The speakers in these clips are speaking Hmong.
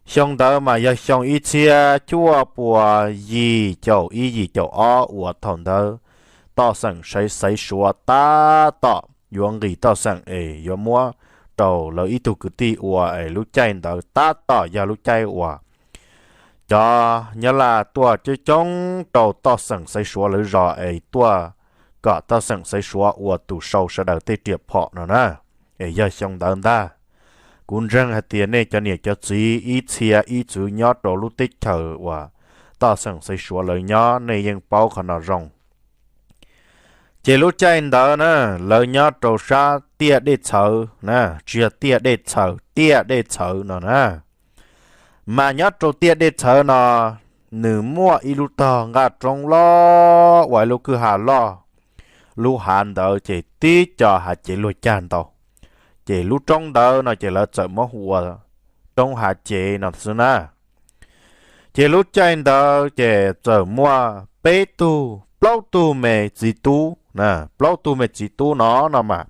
Xyoo ntawd mas yog xyoo ib txhiab cuaj puas yim caum ib yim caum ob uas thaum ntawd toj xeem Xaiv Suav tab tom yuav nqis toj xeem es yuav muab rau lawv ib tug kwv tij ua es lub caij ntawd tab tom yog lub caij uas cov Nyab Laj tuaj coob coob rau toj xeem Xaiv Suav lawv zos es tuaj kom toj xeem Xaiv Suav ua tus sau sawv daws tej riam phom no na. Es yog xyoo ntawd ntag, kuv ntseeg hais tias nej cov niam cov txiv ib txhia ib txwv nyob rau lub teb chaws uas toj xeem Xaiv Suav lawv nyob nej yeej paub qhov no zoo. Ces lub caij ntawd na, lawv nyob rau sab tiaj Dej Txhawv na, tsis yog tiaj Dej Txhaws, tiaj Dej Txhawv no na. Mas nyob rau tiaj Dej Txhawv no, nws muaj ib lub tog nqaj roob loj uas ib lub kwj ha loj. Lub hav ntawd ces tib co hav cev luag cag ntau, ces lub roob ntawd no ces lawv txawm muab hu ua roob hav cev no xwb na. Ces lub caij ntawd ces txawm muaj peb tug plaub tug me txiv tub, plaub tug me txiv tub no no mas,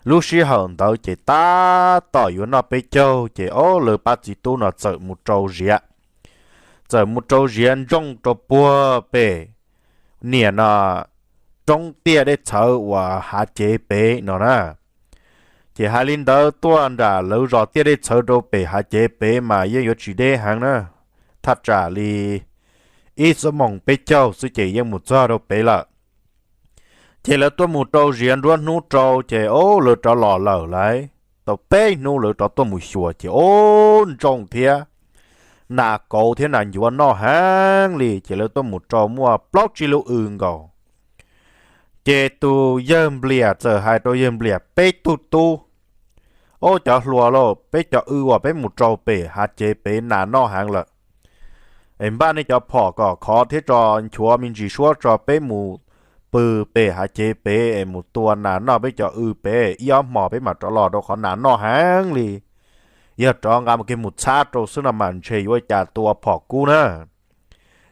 lub sij hawm ntawd ces tab tom yuav noj peb caug ces ob lawv pab txiv tub no txawm mus rau ziav, txawm mus rau ziav ntsooj rau puag pem niam no roob tiaj Dej Txhawv uas hav cev pem no na. Ces hais li ntawd tuaj nram lawv zos tiaj Dej Txhawv rau pem hav cev pem mas yeej yuav tsis deb heev na, thaj tsam li ib xuab moos peb caug xwb ces yeej mus txog rau pem lawm. Ces lawv tuaj mus rau ziav nruab hnub rau ces ob lawv rov los lawm lauj. Tau peb hnub lawv rov tuaj mus xyuas ces ob ntsooj thiab nas kauv thiab nas ncuav noj heev li ces lawv tuaj mus rau muaj plaub tsib lub w nkaus. Ces tus yawg Nplias txawm hais rau yawg Nplias peb tug tub, ob cov hluas lauj, peb cov w uas peb mus rau pem hav cev pem nas noj heev lawm, es npaj nej cov phom kom khov thiab tso, nchuav me ntsis suab tso peb mus pw pem hav cev pem es mus tua nas noj peb cov w pem ib ob hmos peb mam rov los rau qhov nas noj heev li. Yog rov nqa mus kiag mus txhab rau xwb no mas ntshe yuav ua cas tua phom kub na.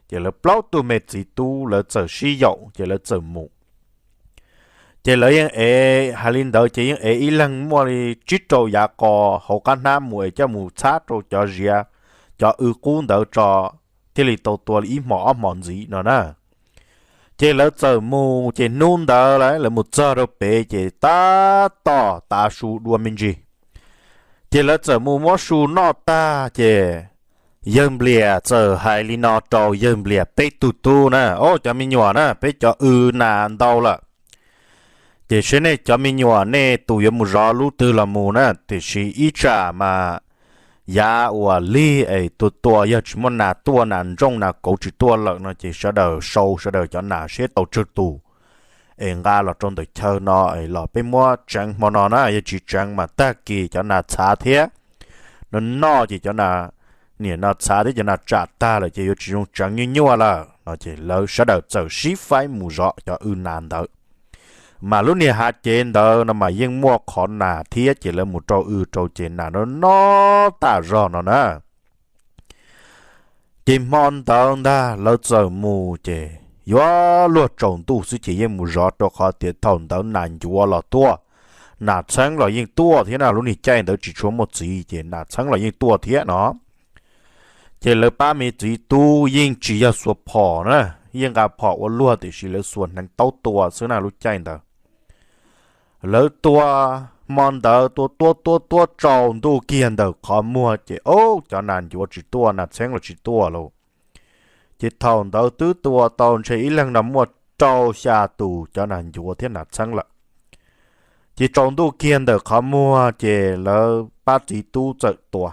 Ces lawv plaub tug me txiv tub lawv txawm sib yaum ces lawv txawm mus. Ces lawv yeej ev hais li ntawd ces yeej ev ib leeg muaj li tsib rau yav qos hauv qab hnab mus es coj mus txhab rau cov ziav, cov w qub ntawd tso, thiaj li tau tua li ib hmos ob hmos ntxiv no na. Ces lawv txawm mus ces hnub ntawd lawv mus txog rau pem ces tab tom tav su dua me ntsis. Ces lawv txawm mus muab su noj tag ces yawg Nplias txawm hais li no rau yawg Nplias peb tug tub na, ob cov me nyuam na, peb cov w nas ntau lawm. Ces seb nej cov me nyuam nej tus yuav mus zov lub twg los mus na, tiam sis ib tsam mas yav uas lig es tua tua yog tsis muaj nas tuaj, nas ntsooj nas kauv tsis tuaj lawm no ces sawv daws sau sawv daws cov nas seb tau tsawg tus es nqa los rau ntawm chaw no es los peb muab tseev hmo no na, yog tsis tseev mas tag kis cov nas txhav thiab. No noj ces cov nas, niam no txhav thiab cov nas tsam tag lawm ces yuav tsis zoo tseev nyuaj nyuaj lawm no ces lawv sawv daws txawm sib faib mus zov cov w nas ntawd. Mas lub niag hav cev ntawd no mas yeej muaj qhov nas thiab ces lawv mus rau w rau ces nas no noj tas zog no na. Ces hmo ntawd ntag lawv txawm mus ces yuav luag tsaus ntuj xwb ces yeej mus zov rau qhov tias thaum ntawd nas ncuav los tuaj, nas txheeb los yeej tuaj thiab na, lub niag caij ntawd tsis tshua muaj txiv ces nas txheeb los yeej tuaj thiab no. Ces lawv pab me txiv tub yeej tsis yog xuas phom na, yeej nqa phom ua luag tiam sis lawv xuas hneev taub tua xwb na lub caij ntawd. Lawv tua, hmo ntawd tua tuab tuab tuab tsaus ntuj kiag ntawm qhov muag ces ob cov nas ncuav tsis tuaj, nas txheeb los tsis tuaj lauj. Ces thaum ntawd twb tua tau ntshe ib leeg no muaj rau xya tus cov nas ncuav thiab nas txheeb lawm. Ces tsaus ntuj kiag ntawm qhov muag ces lawv pab txiv tub txawm tua.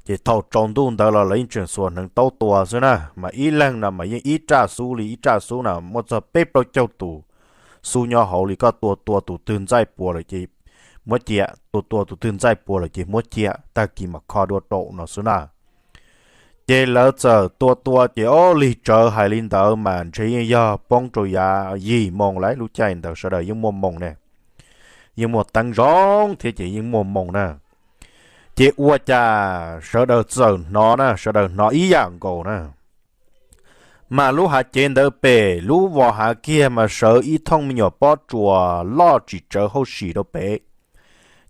Ces thaum tsaus ntuj ntawd los lawv yeej tseem xuas hneev taub tua xwb na, mas ib leeg no mas yeej ib raj xub li, ib raj xub na muaj txog peb plaub caug tus xub nyob hauv li, koj tua tua tus twg ntxaij puas lawm ces muab cia, tua tua tus twg ntxaij puas lawm ces muab cia, tag kis mam kho dua rau no xwb na. Ces lawv txawm tua tua ces ob lig tsawv hais li ntawd mas ntshe yeej yog poob rau yav yim moo lawm, lub caij ntawd sawv daws yeej muaj moo ne, yeej muaj teeb zoo thiab ces yeej muaj moo na. Ces ua cas sawv daws txawm hnov na, sawv daws hnov ib yam nkaus na. Mas lub hav cev ntawd pem lub vos hav kiag mas sawv ib thooj me nyuam pob tsuas loj tsis tsawv hauj sim rau pem.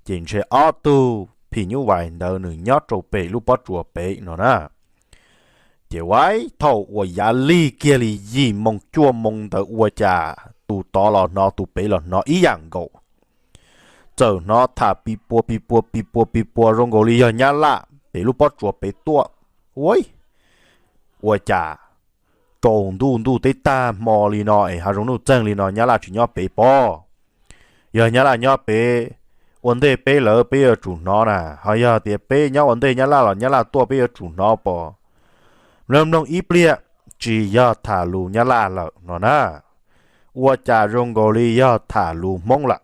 Ces ntshe ob tug phim nyuj vais ntawd nws nyob rau pem lub pob tsuas pem no na. Ces ua thaum uas yav lig kiag li yim moo cuaj moo ntawd ua cas tus tod los hnov tus pem los hnov ib yam nkaus. Txawm hnov tham pib puas pib puas pib puas pib puas zoo nkaus li yog nyab laj pem lub pob tsuas pem tuaj. Ua, ua cas tsaus ntuj ntuj teb tag hmo li no es hav zoov nuj txeeg li no nyab laj tsis nyob pem pob? Yog nyab laj nyob pem, ua ntej peb lawv peb yuav tsum hnov na, ho yog tias peb nyob ua ntej nyab laj los nyab laj tuaj peb yuav tsum hnov pob? Mloog mloog ib pliag, tsis yog tham lus nyab laj lawm no na. Ua cas zoo nkaus li yog tham lus Hmoob lawm.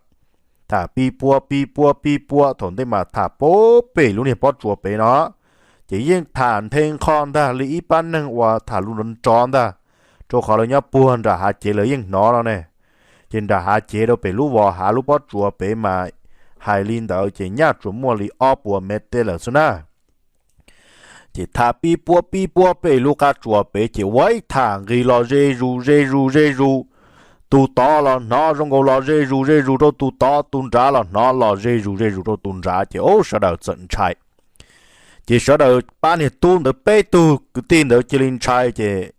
Tham pib puas pib puas pib puas, thaum ntej mas tham pem lub niag pob tsuas pem no, ces yeej tham nthe nqho ntag li ib pab neeg uas tham lus nrov nrov ntag, rau qhov lawv nyob puag nram hav cev lawv yeej hnov no ne. Ces nram hav cev rau pem lub vos hav lub pob tsuas pem mas hais li ntawd ces nyaj tsuas muaj li ob puas mev tej lawm xwb na. Ces tham pib puas pib puas pem lub qab tsuas pem ces ua ib tham nqis los ze zus ze zus ze zus. Tus tod los hnov zoo nkaus los ze zus ze zus rau tus tod, tus nrad los hnov los ze zus ze zus rau tus nrad ces ub sawv daws txawm ntshai. Ces sawv daws pab niag tub ntawd peb tug kwv tij ntawd cia li ntshai ces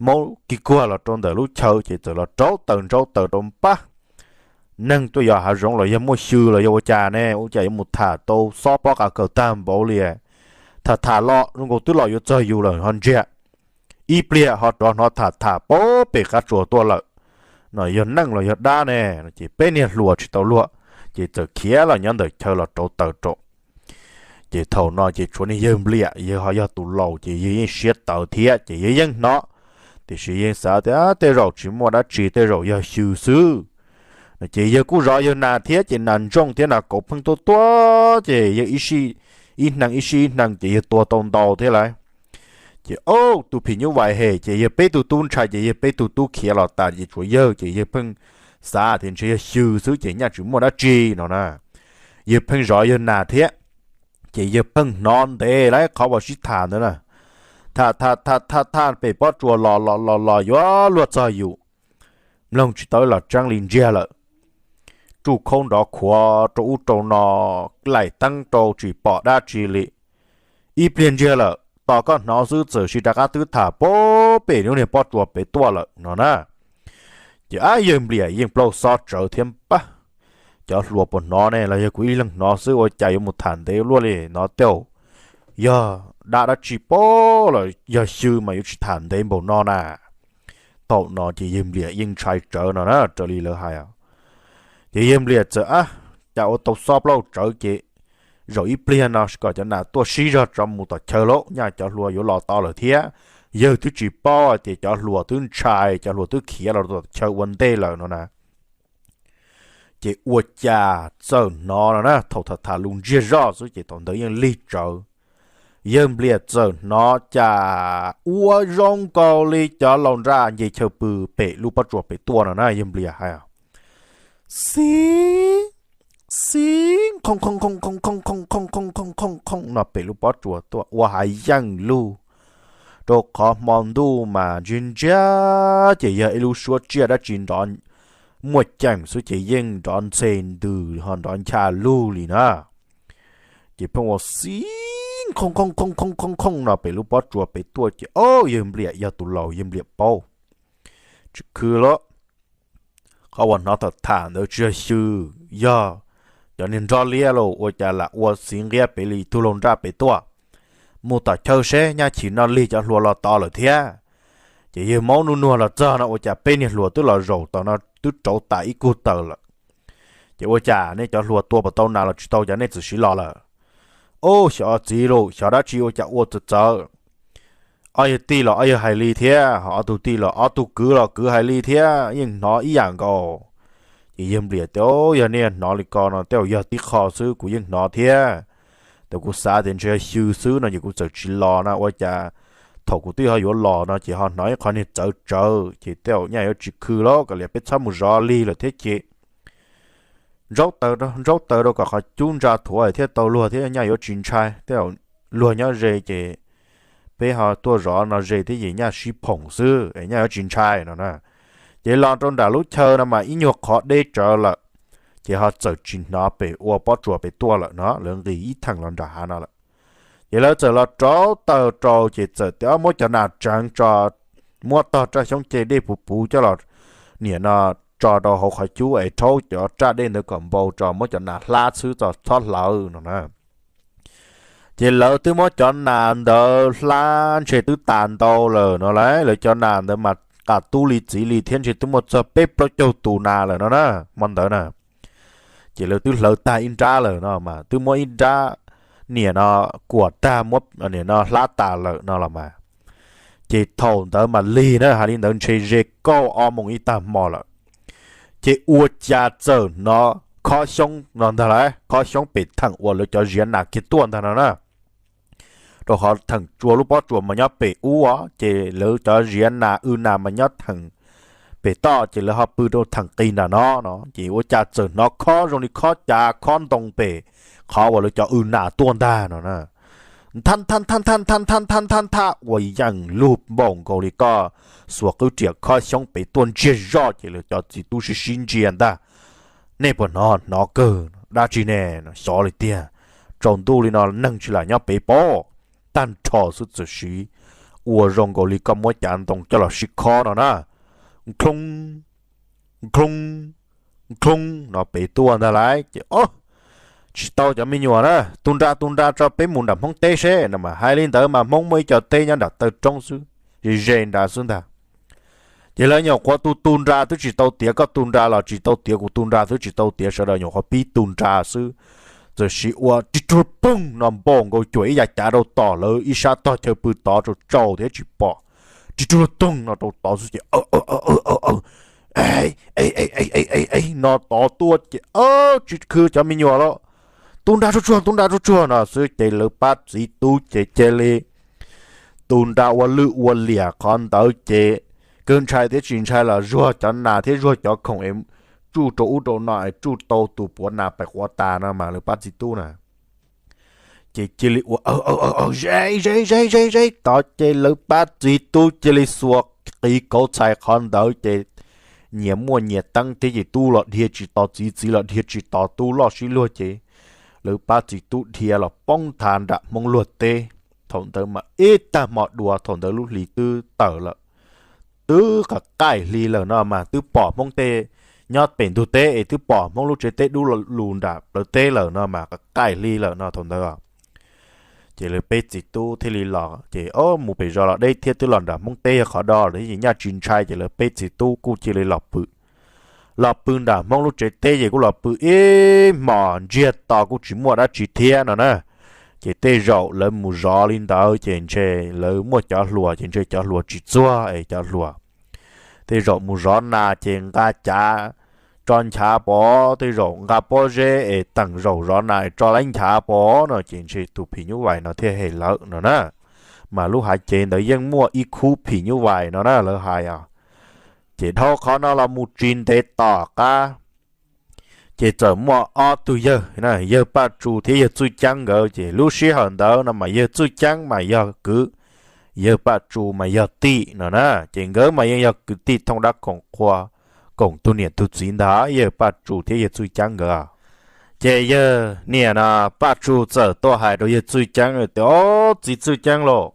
maub kig kuag los rau ntawm lub chaw ces txawm los rauv taws ntsaub taws rau pab. Neeg tuaj yos hav zoov los yog muaj xyw los yog ua cas ne, ua cas yuav mus tham tau xob pob qa kawg tag npaum li. Tham tham los zoo nkaus twb los yuav txog yus lawm ho ntsiag, ib pliag ho rov hnov tham tham pem qab tsuas tuaj lawm. No yog neeg los yog dab ne? Ces peb niag hluas tsis tau luag, ces txawm khiav los nyob ntawm chaw los rauv taws rau. Ces thaum no ces tshuav niag yawg Npliam, yawg ho yog tus laus ces yawg yeej siab tawv thiab ces yawg yeej hnov, tiam sis yeej xav tias tej zaum tsis muaj dab tsi, tej zaum yog xyw xwb. Ces yawg kuj zov yawg nas thiab ces nas ntsooj thiab nas kauv pheej tuaj tuaj ces yawg ib sij ib hneev ib sij ib hneev ces yawg tua tau ntau thiab lawm. Ces ub tus phim nyuj vais hem ces yawg peb tug tub ntshai ces yawg peb tug tub khiav los tas ces tshuav yawg ces yawg pheej xav tias ntshe yog xyw xwb ces nyaj tsis muaj dab tsi no na. Yawg pheej zov yawg nas thiab, ces yawg pheej hnov ntev lawm qhov uas sib tham ntawd na. Tham tham tham tham tham pem pob tsuas los los los los yuav luag txog yus, mloog tsis tau los tseeb li ntsiag lawm. Tsuj khaub nrov khuav rau ub rau no, laim teeb rau tsis pom dab tsi li. Ib pliag ntsiag lawm tos koj hnov xwb txawm sis rov qab twb tham pem lub niag pob tsuas pem tuaj lawm no na. Ces ab yawg Npliam yeej plaub xob tsawv thiab pab. Cov hluas puas hnov ne los yog kuv ib leeg hnov xwb ua cas yuav mus tham ntev luaj li no, tej zaum yog dab dab tsi pab los yog xyw mas yuav tsis tham ntev npaum no na. Thaum no ces yawg Npliam yeej ntshai tsawv no na raws li lawv hais. Ces yawg Npliam txawm ab cas ua tau xob plaub tsawv ces zaum ib pliag no kom cov nas tuaj sib zog tso mus tom chaw lauj, nyaj cov hluas yuav los tau lawm thiab. Yawg twb tsis paub tias cov hluas twb ntshai, cov hluas twb khiav los tom chaw ua ntej lawm no na. Ces ua cas txawm hnov no na, thaum tham tham lus ntsiag zoj xwb ces thaum ntawd yeej lig tsawv. Yawg Npliam txawm hnov cas ua zoo nkaus li cov laus nraj nce chaw pw pem lub pob tsuas pem tuaj no na, yawg Npliam hais, xib, xib, khooj khooj khooj no pem lub pob tsuas tuaj ua hav yeej lug, rau qhov hmo ntuj mas ntsiag ntsiag ces yog ib lub suab tsiaj dab tsi nrov muaj ceem xwb ces yeej nrov ntxhe ntws ho nrov ncha lug li na. Ces pheej ua xib khooj khooj khooj khooj no pem lub pob tsuas pem tuaj ces ob yawg Npliam yog tus laus yawg Npliam paub tsis khwv lawm. Qhov uas hnov tham tham ntawd tsis yog xyw, yog cov niag nroj liab los ua cas lam ua xiv nqiab pem li tug laus nraj pem tuaj. Mus tom chaw seb nyaj chim no lig cov hluas los tau lawm thiab. Ces yawg maub nuj nuag los txog no ua cas peb niag hluas twb los zaum tom no twb rauv tas ib kug taws lawm. Ces ua cas nej cov hluas tua puas tau nas los tsis tau cas nej txawm siv los lawm? Ub xyov txiv lauj, xyov dab tsi ua cas ua txawv txawv. Ob yawg tij los ob yawg hais li thiab, ho ob tug tij los ob tug kwv los kwv hais li thiab, yeej hnov ib yam nkaus. Ces yawg Npliam tias, yog nej hnov li ko no tej zaum yog tib qho xwb, kuv yeej hnov thiab. Thaum kuv xav tias ntshe yog xyw xwb no ces kuv txawm tsis los na, ua cas thaum kuv twb ho yuav los no ces ho hnov ib qho niag txawv tsawv, ces tej zaum nyaj yuav tsis khwv lawm, kav liam peb txhob mus zov lig lawm thiab ces ntsaub taws rau kom qhov cub ntsa thuav thiaj tau luag thiab nyaj yuav tsis ntshai, tej zaum luag nyob ze ces peb ho tuaj zov no ze thiab ces nyaj sib phoom xwb es nyaj yuav tsis ntshai no na. Ces los rau nram lub chaw no mas ib nyuag qhov deb tsawv lawm. ces ho txawm tsis hnov pem ua pob tsuas pem tuaj lawm no, lawv nqis ib theem los nram hav no lawm. Ces lawv txawm los rauv taws rau ces txawm tias muab cov nas tseev tso, muab tog raj xyoob ce dej puv puv coj los niam no tso rau hauv qhov cub es rhaub cov raj dej ntawd kom npau tso, muab cov nas hlab xwb txhob hlawv no na. Ces lawv twb muab cov nas ntawd hlab ntshe twb tas ntau lawm no lauj, lawv cov nas ntawd mas qas tub li txiv li thiab ntshe twb muaj txog peb plaub caug tus nas lawm no na, hmo ntawd na. Ces lawv twb hlawv tag ib nrab lawm no mas twb muab ib nrab niam no kuam tag, muab niam no hlab tas lawm no los mas. Ces thaum ntawd mas lig na, hais li ntawd ntshe ze kauj ob moos ib tag hmo lawm. Ces ua cas txawm hnov khob xyoob no ntag lauj, khob xyoob pem theem uas lawv cov ziav nas kiag tuaj ntag no na. Rau qhov theem tsuas lub pob tsuas mas nyob pem ub os, ces lawv cov ziav nas w nas mas nyob theem pem toj, ces lawv ho pw rau theem qis nram no no. Ces ua cas txawm hnov khob zoo li khob cav khob ntoo pem qhov uas lawv cov w nas tuaj ntag no na. Ntha ntha ntha ntha ntha ntha ntha ntha ntha ua yeej lug npaum nkaus li koj xuas qwb riam khob xyoob pem tuaj ntsiag zoj, ces lawv cov txiv tub sib sib ntsia ntag. Nej puas hnov? Hnov kawg. Dab tsi ne? Xyov li tiag, tsaus ntuj li no neeg tsis lam nyob pem pob. Tag nrho xwb txawm siv ua zoo nkaus li koj muab cav ntoo coj los sib khob no na. Nkloo, nkloo, nkloo no pem tuaj ntag lauj. Ces o, tsis tau cov me nyuam na, tu nra tu nra tso peb mus nram Hmoob teb seb no mas. Hais li ntawd mas Hmoob muaj ib co teb nyob nram taw roob xwb, ze ze nrad xwb ntag. Ces lawv nyuam qhuav tu tu nra twb tsis tau tiav, koj tu nra los tsis tau tiav, kuv tu nra twb tsis tau tiav, sawv daws nyuam qhuav pib tu nra xwb, txawm siv ua rig rug poog no npaum nkaus cuam ib yav cav rau tom lawv ib sab tog chaw pw tod, tsaus tsaus thiab tsis pom. Rig rug poog no rau tod xwb ces no tod tuaj ces tsis khwv cov me nyuam lawm, tu nra tsuag tsuag, tu nra tsuag tsuag no xwb ces lawv pab txiv tub ces cia li tu nra ua lwj ua liam qhov ntawd ces kawg ntshai thiab tsis ntshai los zuag cov nas thiab zuag cov khoom es tsuj rau ub rau no es tsuj tau tus puav nas pem quav tas no mas lawv pab txiv tub na. Ces cia li ua ze ze ze ze ze tod ces lawv pab txiv tub cia li xuas qiv kauv txhais qhov ntawd ces nyias muaj nyias teeb thiab ces tub los dhia tsis tos txiv, txiv los dhia tsis tos tub, loj sib luag ces lawv pab txiv tub dhia los poob nthav nram Hmoob luag teb. Thaum ntawd mas ib tag hmo dua, thaum ntawd lub hlis twb tawm lawm, twb qaim hli lawm no mas twb pom Hmoob tej nyob pem ntug teb es twb pom Hmoob lub tsev teb dub lug nram plawv teb lawm no mas qaim hli lawm no thaum ntawd. Ces lawv peb txiv tub thiaj li los ces o mus pem zos los deb thiab twb los nram Hmoob teb yog qhov do lawm ces nyaj tsis ntshai ces lawv peb txiv tub kuj cia li los pw. Los pw nram Hmoob lub tsev teb ces kuj los pw ib hmos ntsiag to kuj tsis muaj dab tsi thiab no na. Ces tej zaum lawv mus zov li ntawd ces ntshe lawv muaj cov hluas ces ntshe cov hluas tsis txuag es cov hluas tej zaum mus zov nas ces nqa cav tso nchav pov, tej zaum nqa pob zeb es teem zaum zov nas es tso laib nchav pov no ces ntshe tus phim nyuj vais no thiaj hem lawm no na. Mas lub hav cev ntawd yeej muaj ib khub phim nyuj vais no na lawv hais os. Ces dhau qhov no los mus tsis ntev tom qab ces txawm muaj ob tug yawg, yawg Paj Tsu thiab yawg Txwj Ceeb nkawd. Ces lub sij hawm ntawd no mas yawg Txwj Ceeb mas yog kwv, yawg Paj Tsu mas yog tij no na. Ces nkawd mas yeej yog kwv tij thooj dab koom qhua, koom tug niam tug txiv ntag, yawg Paj Tsu thiab yawg Txwj Ceeb nkawd. Ces yawg niam no, Paj Tsu txawm tuaj hais rau yawg Txwj Ceeb tias, Ob, txiv Txwj Ceeb lauj,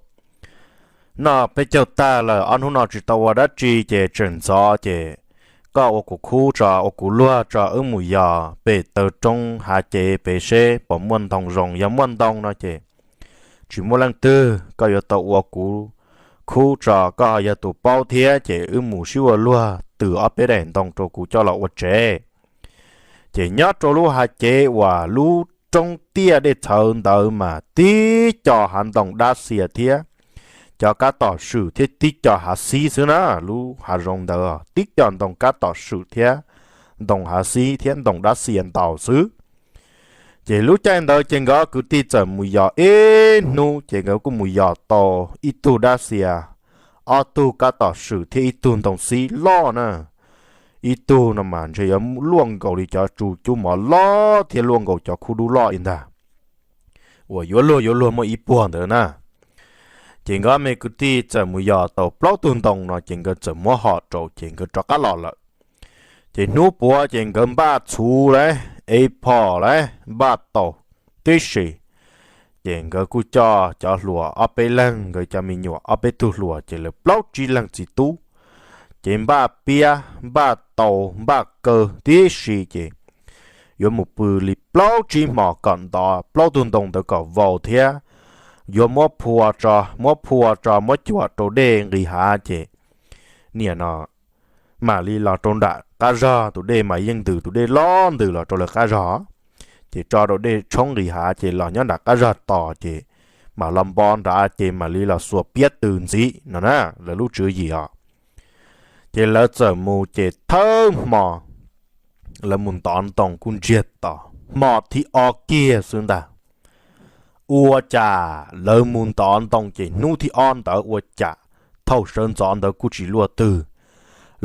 noj peb caug tag lawm, ob hnub no tsis tau ua dab tsi ces tseem ntxov ces koj ua kuv khub tso, ua kuv luag tso, wb mus yos pem taw roob hav cev pem seb puas muaj ntoo zoo. Yog muaj ntoo no ces tsis muaj leej twg, koj yuav tau ua kuv khub tso, koj ho yog tus paub thiab ces wb mus sib ua luag twm ob peb daim ntoo rau kuv coj los ua tsev. Ces nyob rau lub hav cev uas lub roob tiaj dej txhawv ntawd mas tib co hav ntoo dab xias thiab cov kab tom swm thiab tib co hav xib xwb na. Lub hav zoov ntawd tib co ntoo kab tom swm thiab ntoo hav xib thiab ntoo dab xias ntaus xwb. Ces lub caij ntawd ces nkawd kwv tij txawm mus yos ib hnub ces nkawd kuj mus yos tau ib tug dab xias, ob tug kab tom swm thiab ib tug ntoo xib loj na. Ib tug no mas ntshe yuav luaj nkaus li cov tsu cub mov loj thiab luaj nkaus cov khub dub loj li ntag, uas yuav luag yuav luag muaj ib puag ntawd na. Ces nkawd me kwv tij txawm mus yos tau plaub tug ntoo no ces nkawd txawm muab hom rau ces nkawd rov qab los lawm. Ces hnub puav ces nkawd npaj txhuv lawm, ev phom lawm, npaj tau tib si. Ces nkawd kuj coj cov hluas ob peb leeg, nkawd cov me nyuam ob peb tug hluas ces lawv plaub tsib leeg txiv tub, ces npaj piab npaj tau npaj kaw tib si ces yuav mus pw li plaub tsib hmos kom ntov plaub tug ntoo ntawd kom vau thiab yuav muab phua tso, muab phua tso muab cuam rau dej nqis hav ces niam no mam li los rau nram qab zog. Tus dej mas yeej ntws, tus dej loj ntws los rau lawv qab zog, ces tso rau dej tshoob nqis hav ces los nyob nram qab zog tos ces mam los npo nrad ces mam li los xuas piab tw ntxiv no na, lawv lub tswv yim os. Ces lawv txawm mus ces thawj hmo lawv mus ntov ntoo kuj ntsiag to, hmo thib ob kiag xwb ntag. Ua cas lawv mus ntov ntoo ces hnub thib ob ntawd ua cas thaum sawv ntxov ntawd kuj tsis luaj twg.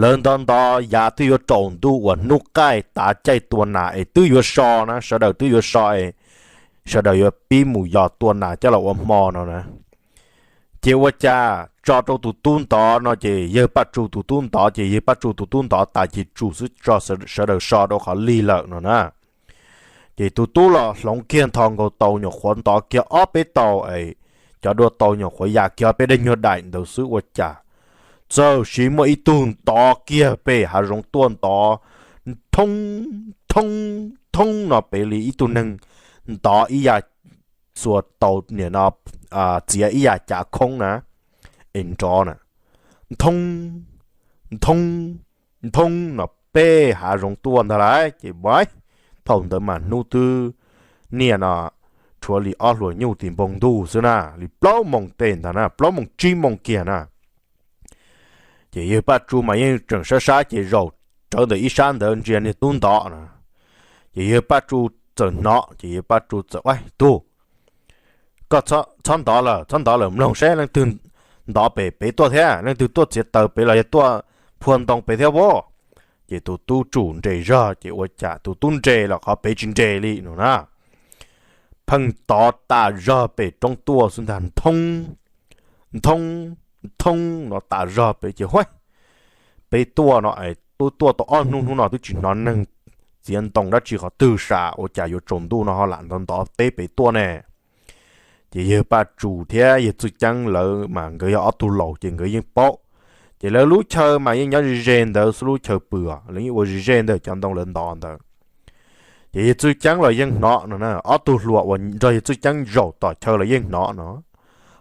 Lawv ntov ntov yav twb yuav tsaus ntuj uas hnub qaij tav caij tua nas es twb yuav so na, sawv daws twb yuav so es sawv daws yuav pib mus yos tua nas coj los ua hmo no na. Ces ua cas tso rau tus tub ntov no ces yawg Paj Tsu tus tub ntov, ces yawg Paj Tsu tus tub ntov tas ces Tsu xwb tso sawv daws so rau qhov lig lawm no na. Ces tus tub los hloov kiag nthos nkaus tau nyuam qhuav ntov kiag ob peb tau es cov dua tau nyuam qhuav ya kiag ob peb daim nyuag daim ntawd xwb ua cas txawm siv muaj ib tug ntov kiag pem hav zoov tuaj ntov thoob thoob thoob no pem li ib tug neeg ntov ib yam xuas tau nim no txiav ib yam cav khoob na es nrov na, nthoob nthoob nthoob no pem hav zoov tuaj ntag lauj. Ces ua thaum ntawd mas hnub twb niaj no tshuav li ob hluas nyuj tim npoo ntuj xwb na, li plaub moos tej ntag na, plaub moos tsib moos kiag na. Ces yawg Paj Tsu mas yeej tseem sab sab ces zaum rawv ntawm ib sab ntawd ntsia niag tub ntov no. Ces yawg Paj Tsu txawm hnov ces yawg Paj Tsu txawm, Ua tug, koj txhob ntov lawm, txhob ntov lawm, mloog seb leej twg ntov pem pem tuaj thiab, leej twg tuaj txiav taws pem los yog tuaj phua ntoo pem thiab as. Ces tus tub tsum nres zog ces ua cas tus tub nres los qhov pem tsis nres li no na. Pheej tov tas zog pem roob tuaj xwb ntag, nthoob nthoob nthoob no tas zog pem ces ua pem tuaj no es twb tuaj tau ob hnub, hnub no twb tsis hnov neeg txiav ntoo dab tsi qhov twg sam, ua cas yuav tsaus ntuj no ho lam ntov ntov teb pem tuaj ne? Ces yawg Paj Tsu thiab yawg Txwj Ceeb lawv mas nkawd yog ob tug laus ces nkawd yeej paub. Ces lawv lub chaw mas yeej nyob ze ze ntawd xwb, lub chaw pw os, lawv yeej ua ze ze ntawm cov ntoo lawv ntov ntawd. Ces yawg Txwj Ceeb los yeej hnov no na, ob tug hluas uas nrog yawg Txwj Ceeb zaum tom chaw los yeej hnov no.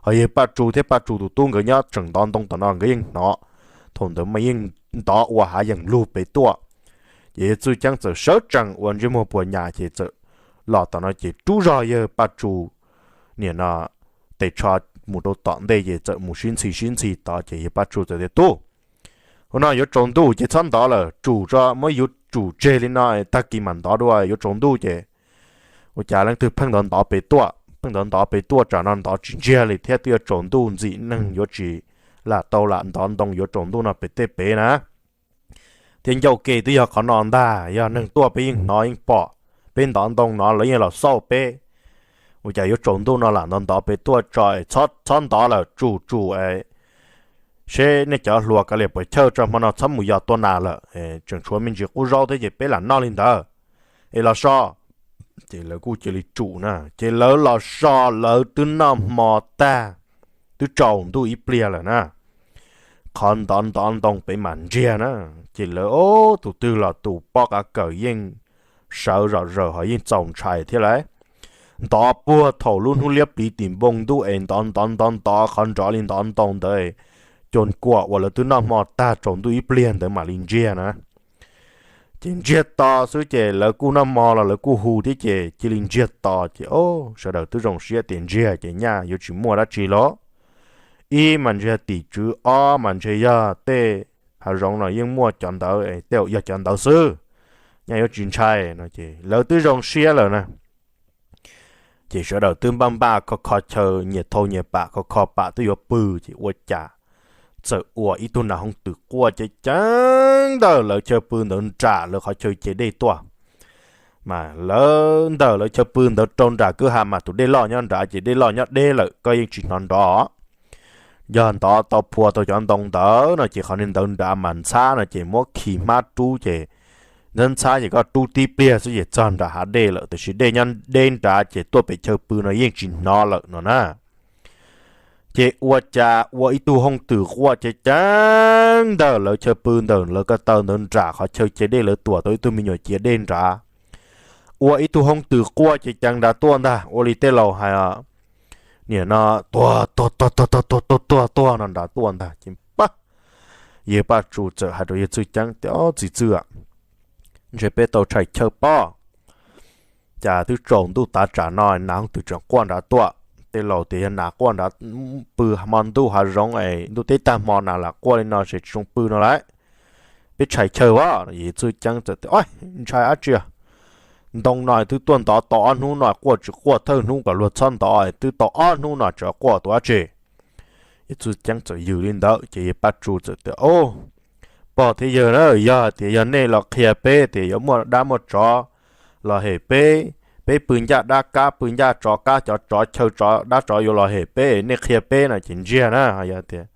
Ho yawg Paj Tsu thiab Paj Tsu tus tub nkawd nyob tseem ntov ntoo tom no nkawd yeej hnov. Thaum ntawd mas yeej ntov ua hav yeem lug pem tuaj. Ces yawg Txwj Ceeb txawm sawv tsees ua ntsej muag puas nyas ces txawm los tom no ces rub zog yawg Paj Tsu nim no tes tsho mus rau tom ntej ces txawm mus sib ntxhi sib ntxhi tod ces yawg Paj Tsu txawm tias, Tub, ua no yuav tsaus ntuj ces txhob ntov lawm, tsum tso, muab yuav tsum tseg li no, tag kis mam ntov dua, yuav tsaus ntuj ces ua cas leej twg pheej ntov ntov pem tuaj, pheej ntov ntov pem tuaj, tsam no ntov tsis ntsiag li thiab twb yuav tsaus ntuj, ntxim neeg yuav tsis lam tau lam ntov ntoo, yuav tsaus ntuj no pem tej pem na. Thiab ncauj ke twb yog qhov no ntag, yog neeg tuaj peb yeej hnov yeej pom, peb ntov ntoo no lawv yeej los xauj peb. Ua cas yuav tsaus ntuj no lam ntov ntov pem tuaj tso, txhob ntov lawm, tsum tsum, seb nej cov hluas kav liam puas chawj tso, hmo no txhob mus yos tua nas lawm, tseem tshuav me ntsis qub zaub thiab ces peb lam noj li ntawd es los so. Ces lawv kuj cia li tsum na, ces lawv los so, lawv twb noj hmo tag, twb tsaus ntuj ib pliag lawm na. Qhov ntov ntov ntoo pem mam ntsiag na, ces lawv ob tug twg los tus pob qav kawm yeej sawv zom zaws ho yeej txaus ntshai thiab lauj. Ntov puag thaum lub hnub liab pliv tim npoo ntuj es ntov ntov ntov ntov qhov nrov li ntov ntoo ntawd, cua kuam uas lawv twb noj hmo tag tsaus ntuj ib pliag ntawd mam li ntsiag na. Ces ntsiag to xwb ces lawv kuj noj hmo los lawv kuj hu thiab ces cia li ntsiag to ces, o, sawv daws twb zoo siab tias ntsiag ces nyaj yuav tsis muaj dab tsi los. Ib mas ntshe tim tswv, ob mas ntshe yog tej hav zoov no yeej muaj cov ntawd, tej yog cov ntawd xwb, nyaj yuav tsis ntshai no ces lawv twb zoo siab lawm na. Ces sawv daws twb npaj npaj kho kho chaw, nyias thau nyias pam, kho kho pam twb yuav pw ces ua cas txawm ua ib tug nas hooj twm quaj ceev ceev ntawm lawv chaw pw ntawd nram lawv qhov chaw ce dej tuaj. Mas lawv ntawm lawv chaw pw ntawd rau nram kwj ha mas tus dej loj nyob nrad ces dej loj nyob deb lawm koj yeej tsis hnov nrov. Yog ntov tau phua tau cov ntoo ntawd no ces qhov niag ntawd nrad mas ntxhab no ces muab khi hmab rub ces Ntxhab ntxhab ces koj rub tib pliag xwb ces txog nram hav dej lawm, tiam sis dej nyob deb nrad ces tuaj pem chaw pw no yeej tsis hnov lawm no na. Ces ua cas ua ib tug hoob twm quaj ceev ceev ntawm lawv chaw pw ntawm lawv ko taw ntawd nram qhov chaw cia dej lawv tuam tau ib tug me nyuam cia dej nrad. Ua ib tug hoob twm quaj ceev ceev nrad tuaj ntag, ua li tej laus hais, niam no, tuag tuag tuag tuag tuag tuag tuag tuag no nrad tuaj ntag ces pab, yawg Paj Tsu txawm hais rau yawg Txwj Ceeb tias, Txiv txwj, ntshe peb tau tshais chaw pob. Cas twb tsaus ntuj tav tsam no nas hoob twm tseem quaj nrad tuaj. Tej laus tias yog nas quaj nrad pw hmo ntuj hav zoov es ntuj teb tag hmo nas lam quaj li no ces tsis zoo pw no lauj. Peb tshais chaw as. Yawg Txwj Ceeb txawm tias, Ntshai dab tsi? Ntoo no twb tuaj ntov tau ob hnub no, quaj tsis quaj thawj hnub kom luag txhob ntov, twb tau ob hnub no tseem quaj tus dab tsi? Yawg Txwj Ceeb txawm yws li ntawd ces yawg Paj Tsu txawm tias, Pog thiab yawg na, yog hais tias yog nej los qhia peb tias yuav muaj dab muaj tsov los hem peb, peb pw ncaj dab kab pw ncaj tsov kab, cov tsov chaw tsov dab tsov yuav los hem peb, nej qhia peb no ces ntsiag na. Yog tias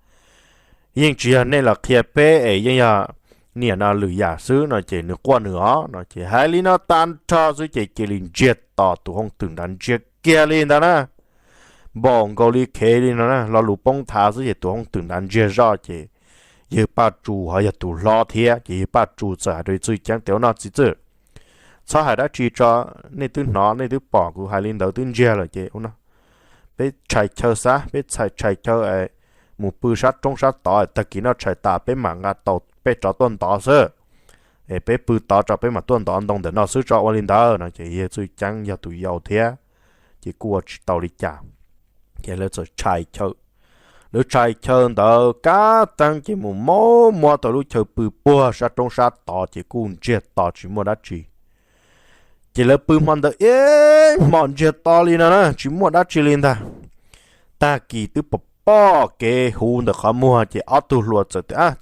yeej tsis yog nej los qhia peb es yeej yog niam no lwm yam xwb no ces nws quaj nws os no ces hais li no tag nrho xwb ces cia li ntsiag to, tus hoob twm nrad ntsiag kiag li ntawd na. Npaum nkaus li khev li no na, lo lus poob thav xwb ces tus hoob twm nrad ntsiag zoj ces yawg Paj Tsu ho yog tus hlob thiab ces yawg Paj Tsu txawm hais rau yawg Txwj Ceeb tias, Ua no txiv txwj, txhob hais dab tsi tso, nej twb hnov nej twb pom kuv hais li ntawd twb ntsiag lawm ces ua no, peb tshais chaw xav, peb txhais tshais chaw es mus pw sab roob sab tod, tag kis noj tshais tas peb mam nqa tau peb rov tuaj ntov xwb. Es peb pw tod tso peb mam tuaj ntov ntoo ntawm no xwb tso, ua li ntawd no ces yawg Txwj Ceeb yog tus yau thiab ces kuj ua tsis tau li cas. Ces lawv txawm tshais chaw. Lawv tshais chaw ntawd kab teeb ces mus muab muab tau lub chaw pw puag sab roob sab tod ces kuj ntsiag to tsis muaj dab tsi. Ces lawv pw hmo ntawd ib hmos ntsiag to li no na tsis muaj dab tsi li ntag. Tag kis twb pom pom kev huv ntawm qhov muag ces ob tug hluas txawm tias, Ab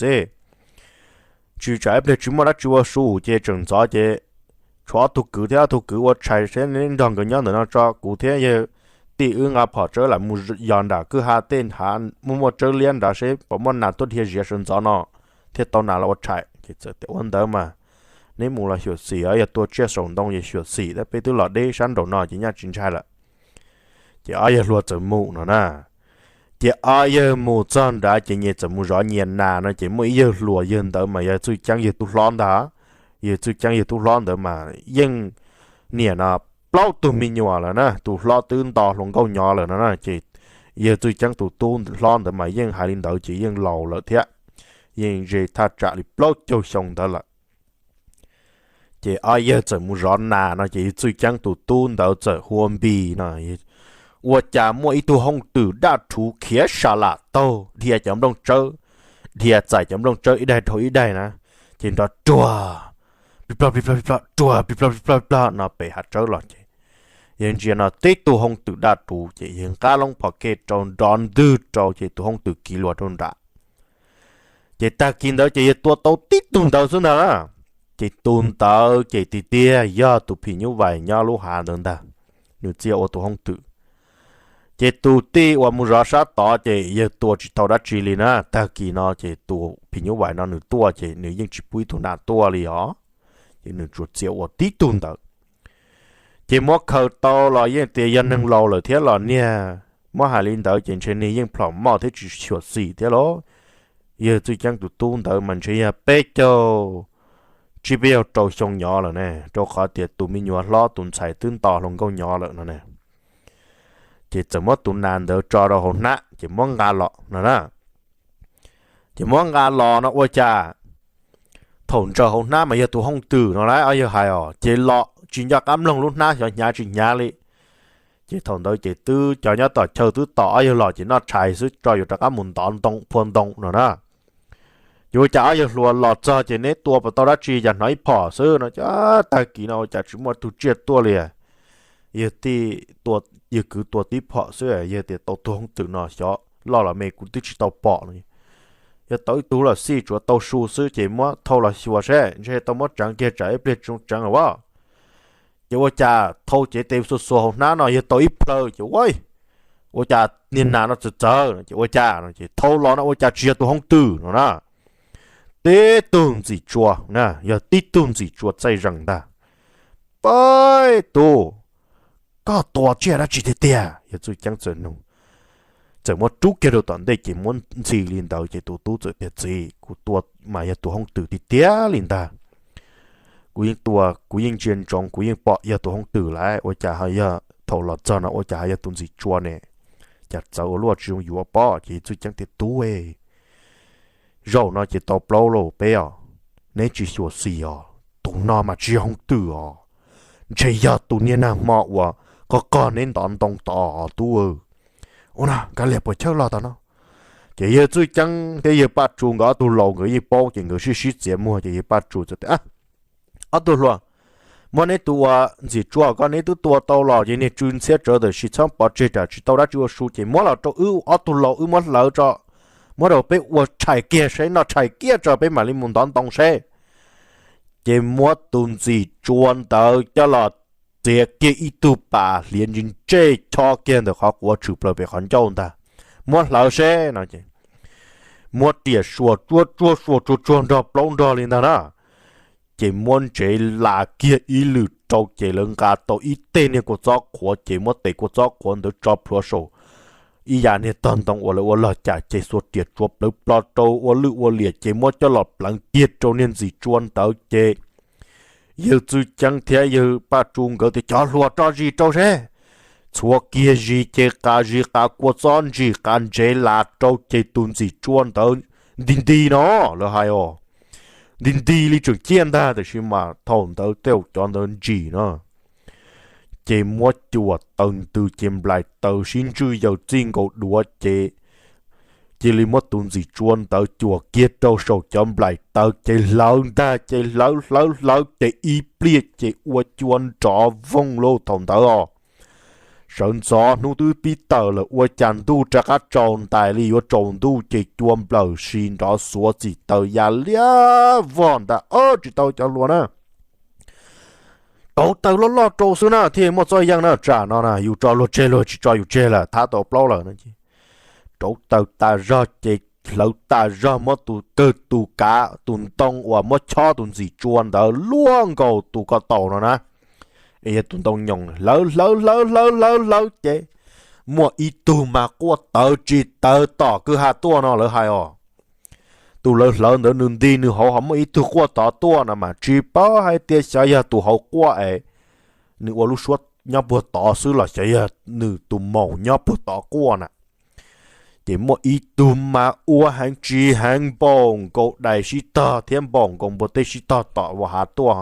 txiv, tsis tsam ib pliag tsis muaj dab tsi ua su ces tseem ntxov ces tshuav ob tug kwv thiab ob tug kwv ua tshais seb neb nrog nkawd nyob ntawm no tso, kuv thiab yawg tij wb nqa phom tsawb lam mus yos nram kwj ha tej hav muaj muaj tsawb liab nrad seb puas muaj nas tuaj dhia ziav sawv ntxov no thiaj tau nas los ua tshais. Ces txawm tias, Ua ntawd mas neb mus los xyuam xim os, yog tua tsiaj saum ntoo ces xyuam xim thiab, peb twb los deb sab nraum no ces nyaj tsis ntshai lawm. Ces ob yawg hluas txawm mus no na. Ces ob yawg mus txog nrad ces nyias txawm mus zov nyias nas no ces muaj ib yawg hluas, yawg ntawd mas yog Txwj Ceeb yawg tub hlob ntag. Yawg Txwj Ceeb yawg tub hlob ntawd mas yeej niam no plaub tug me nyuam lawm na, tus hlob twb nto hluas nkauj nyo lawm no na. Ces yawg Txwj Ceeb tus tub hlob ntawd mas yeej hais li ntawd ces yeej laus lawm thiab, yeej ze thaj tsam li plaub caug xyoo ntawd lawm. Ces ob yawg txawm mus zov nas no ces yawg Txwj Ceeb tus tub ntawd txawm hu ua Npis no, ua cas muaj ib tug hooj twm daj rhuv khiav sa lam taug dhia cov nplooj tsawb, dhia txais cov nplooj tsawb ib daig dhau ib daig na, ces nrov ruag plig plog plig plog plig plog, ruag plig plog plig plog plig plog no pem hav tsawb los ces yawg ntsia no tib tug hooj twm daj rhuv ces yawg nqab loob phom kej rau nrov ntwg rau ces tus hooj twm kiv luas rau nram. Ces tag kis ntawd ces yawg tua tau tib tug ntawd xwb ntag na. Ces tus ntawd ces tiag tiag yog tus phim nyuj vais nyob lub hav ntawd ntag, nws txia ua tus hooj twm. Ces tus tij uas mus zov sab tod ces yawg tua tsis tau dab tsi li na, tag kis no ces tus phim nyuj vais no nws tuaj ces nws yeej tsis pub ib tug nas tuaj li os, ces nws tsuas txia ua tib tug ntawd. Ces muab khaws tau los yeej tias yog neeg laus lawm thiab los niag muab hais li ntawd ces ntshe niag yeej plhom moj thiab tsis xyuam xim thiab lauj. Yawg Txwj Ceeb tus tub ntawd mas ntshe yog peb caug tsib peb caug rau xyoo nyo lawm ne, rau qhov tias tus me nyuam hlob tus ntxhais twb nto hluas nkauj nyo lawm no ne. Ces txawm muab tus nas ntawd tso rau hauv hnab ces muab nqa los no na. Ces muab nqa los no ua cas thaum ntsaws hauv hnab mas yog tus hooj twm no lawm ob yawg hais os, ces los tsis nco qab mloog lub hnab xyov hnyav tsis hnyav li. Ces thaum ntawd ces twb cov nyob tom chaw twb tos ob yawg los ces noj tshais xwb tso yuav rov qab mus ntov ntoo phua ntoo no na. Ces ua cas ob yawg hluas los txog ces neb tua puas tau dab tsi cas hnov ib phom xwb no, tag kis no ua cas tsis muaj tus tsiaj tuaj li. Yawg tij, yawg kwv tua tib phom xwb, yawg tias tau tus hooj twm no xyov loj los me kuv twb tsis tau pom no. Yog tau ib tug los xij tsuav tau su xwb ces muab thau los xyuas seb ntshe tau muab tseev kiag tsam ib pliag tsis zoo tseev as. Ces ua cas thau cev tes xuas xuas hauv hnab no yawg tau ib plhaw ces ua, ua cas niag nas no txawv txawv no ces ua cas no ces thau los no ua cas tsis yog tus hooj twm no na. tib tug ntxim tsua na, yog tib tug ntxim tsua txaij zees ntag. Peb tug, koj tua tsiaj dab tsi tiag tiag? Yawg Txwj Ceeb txawm nug, txawm muab rub kiag rau tom ntej ces muab ntxhi li ntawd ces tus tub txawm tias, txiv, kuv tua mas yog tus hoob twm tiag tiag li ntag. Kuv yeej tua, kuv yeej ntsia ntsoov, kuv yeej pom yog tus hoob twm lawm, ua cas ho yog thaum los txog no ua cas ho yog tus ntxim tsua ne? Cas txawv ua luaj tsis zoo yuav pob. Ces Txwj Ceeb tias, tub, zaum no ces tau plaub lauj peb os, neb tsis xyuam xim os, tus no mas tsis yog hoob twm os, ntshe yog tus niag nag hmo uas qog qog neb ntov ntoo tod os tub. Ua no kav liam puas chawj los tom no. Ces yawg Txwj Ceeb thiab yawg Paj Tsu nkawd ob tug laus nkawd yeej paub ces nkawd sib sib txiav muag ces yawg Paj Tsu txawm tias, ob tug hluas, muab neb tus uas ntxim tsua ko neb twb tua tau los ces niag tsw ntxhiab tsawv tam sim txhob pov tseg tsam tsis tau dab tsi ua su ces muab los rau wb ob tug laus wb muab hlawv tso, muab rau peb ua tshais kiag saib noj tshais kiag tso peb mam li mus ntov ntoo saib. Ces muab tus ntxim tsua ntawd coj los txiav kiag ib tug pas hliav ntsej ntsej chob kiag ntawm qhov quav tshwm plaws pem qhov ncauj ntag, muab hlawv seb no ces muab riam suas tsuag tsuag suas tsuag tsuag nrog plaub nrog li ntag na. Ces muab ntsev las kiag ib lwm rau ces lawv nqa tau ib teg niag kua txob qhuav ces muab tes kua txob qhuav ntawd tso plhuav saum ib yam niag tog ntoo uas lawv ua log cam ces xuas riam tsuav plawv plo rau ua lwj ua liam ces muab coj los pleev kiag rau niag ntxim tsua ntawd ces yawg Txwj Ceeb thiab yawg Paj Tsu nkawd tias cov hluas rau zis rau seb. Txhuav kiag zis ces qa zis qa kua txob ntsim qa ntsev las rau ces tus ntxim tsua ntawd nti nti no lawv hais os, nti nti li tseem ciaj ntag tiam sis mas thaum ntawd tej zaum cov ntawd ntsim no ces muab cuam taws ntws ces nplaim taws sib ntswj yaws txij nkaus duav ces cia li muab tus ntxim tsua ntawd cuam kiag rau saum cov nplaim taws ces hlawv ntag ces hlawv hlawv hlawv ces ib pliag ces ua cua nrov voog lauj thaum ntawd os. Sawv ntxov hnub twb pib tawm lawm ua cas ntuj rov qab tsaus ntais li yuav tsaus ntuj ces cua nplawm si nrov xuav txim taws ya liab vog ntag os tsis tau cov hluas na. Rauv taws loj loj rau xwb na thiaj muaj txoj yeej na, tsam no na yus tso luag tseg luag tsis tso yus tseg lawm thab tau plaub lawm no ces rauv taws tas zog ces hlawv tas zog muab tus kawg tus kav tus ntoo uas muab chob tus ntxim tsua ntawd luaj nkaus tus ko taus no na. Es yog tus ntoo nyoos hlawv hlawv hlawv hlawv hlawv hlawv ces muaj ib tug mas quaj tawv tsis tawv tom kwj ha tuaj no lawv hais os. Tus lawv hlawv ntawd nws nti nws hauv ho muaj ib tug quaj tod tuaj no mas tsis paub hais tias xyov yog tus hauv quaj es nws ua lub suab nyob puag tod xwb los xyov yog nws tus maum nyob puag tod quaj na. Ces muaj ib tug mas ua heev tsis heev npaum nkaus dais sib tog thiab npaum nkaus npua teb sib tog tom vaj hav tuaj.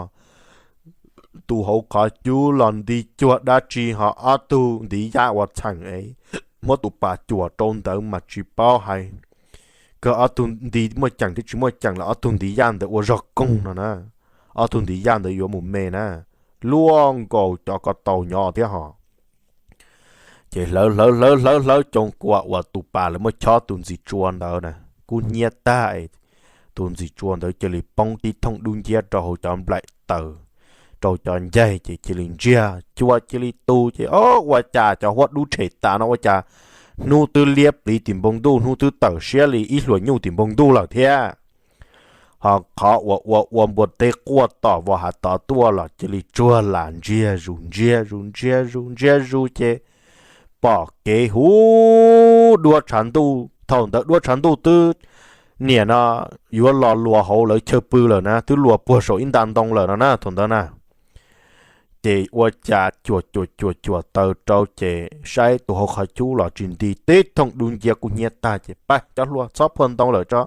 Tus hauv qhov cub los nti cuag dab tsi ho ob tug ntiv yaj ua txheem es muab tus pas cuam rau ntawd mas tsis paub hais kawg ob tug nti muaj ceem thiab tsis muaj ceem los ob tug ntiv yaj ntawd ua zog koog no na. Ob tug ntiv yaj ntawd yuav mus me na, luaj nkaus cov ko taus nyob thiab ho. Ces hlawv hlawv hlawv hlawv hlawv coos kuam uas tus pas lawv muab chob tus ntxim tsua ntawd na, kub hnyiab tag es tus ntxim tsua ntawd cia li poob tib thooj dub nciab rau hauv cov nplaim taws, rau cov ncaig ces cia li ntsiag cua cia li tu ces o ua cas cov huab dub tshem tas no ua cas hnub twb liab pliv tim npoo ntuj hnub twb tawm siab li ib hluas nyuj tim npoo ntuj lawm thiab. Ho qhov uas ua ua npua teb quaj tom vaj hav tod tuaj los cia li tsuag lam ntsiag zus ntsiag zus ntsiag zus ntsiag zus ces pom kev huv duab tshav ntuj, thaum ntawd duab tshav ntuj twb niam no yuav los luas hauv lawv chaw pw lawm na, twb luas puag saum ib nta ntoo lawm no na thaum ntawd na. Ces ua cas cuam cuam cuam cuam taws rau ces saib tus hauv qhov cub los tsis nti tib thooj dub nciab kub hnyiab tag ces pab cov hluas txhob phua ntoo lawm tso,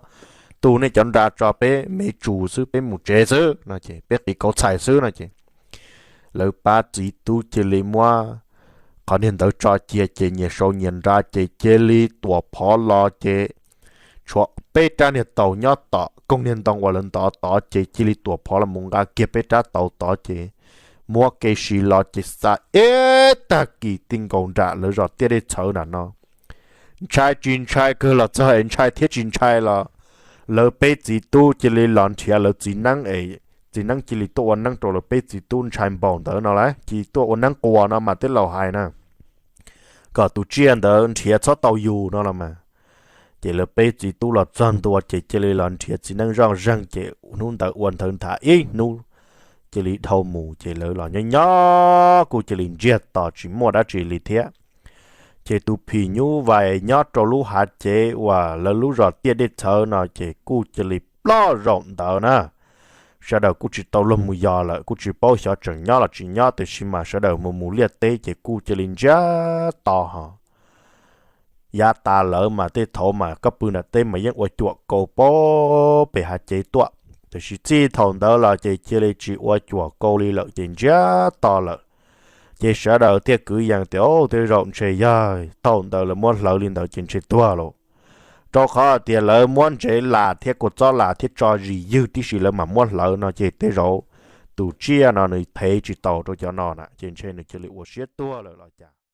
tu nej cov nra tso peb me tsus xwb peb mus tsev xwb no ces peb qiv kauv txhais xwb no ces lawv pab txiv tub cia li muab qhov niag ntawd tso cia ces nyias sau nyias nra ces cia li tuam phov los ces tshuav peb rab niag taus nyob tom koog niag ntoo uas lawv ntov tod ces cia li tuam phov los mus nqa kiag peb rab taus tod ces muab kev si los ces xa ib tag kis ti nkaus nram lawv zos tiaj dej txhawv nram no. Ntshai tsis ntshai kawg los txog es ntshai thiab tsis ntshai los lawv peb txiv tub cia li los nrhiav lawv txiv neeb es txiv neeb cia li tuaj ua neeb rau lawv peb txiv tub ntshai npaum ntawd no lawm cia li tuaj ua neeb quas no mas tej laus hais na, kom tus tsiaj ntawd nrhiav txhob tau yus no los mas. Ces lawv peb txiv tub los txog ntua ces cia li los nrhiav txiv neej zoj zeeg ces hnub ntawd ua nthawv nthav ib hnub cia li dhau mus ces lawv los nyob nyob kuj cia li ntsiag to tsis muaj dab tsi li thiab. Ces tus phim nyuj vais nyob rau lub hav cev uas lawv lub zos tiaj dej txhawv no ces kuj cia li ploj zaum ntawd na. Sawv daws kuj tsis tau luag mus yos lawm, kuj tsis paub xyov tseem nyob los tsis nyob, tiam sis mas sawv daws mus mus liaj teb ces kuj cia li ntsiag to ho. Yav tas lawv mas tej thaum mas koj pw nram teb mas yeej ua cuam kaus pem hav cev tuaj, tiam sis txij thaum ntawd los ces cia li tsis ua cuam kaus li lawm ces ntsiag to lawm. Ces sawv daws thiaj kwv yees tias, Au, tej zaum ntshe yog thaum ntawd lawv muab hlawv li ntawd ces ntshe tuag lawm, rau qhov tias lawv muab ntsev las thiab kua txob las thiab tso zis ywg tib si lawv mam muab hlawv no ces tej zaum tus tsiaj no nws thev tsis tau rau cov no na ces ntshe nws cia li ua siab tuag lawm los cas.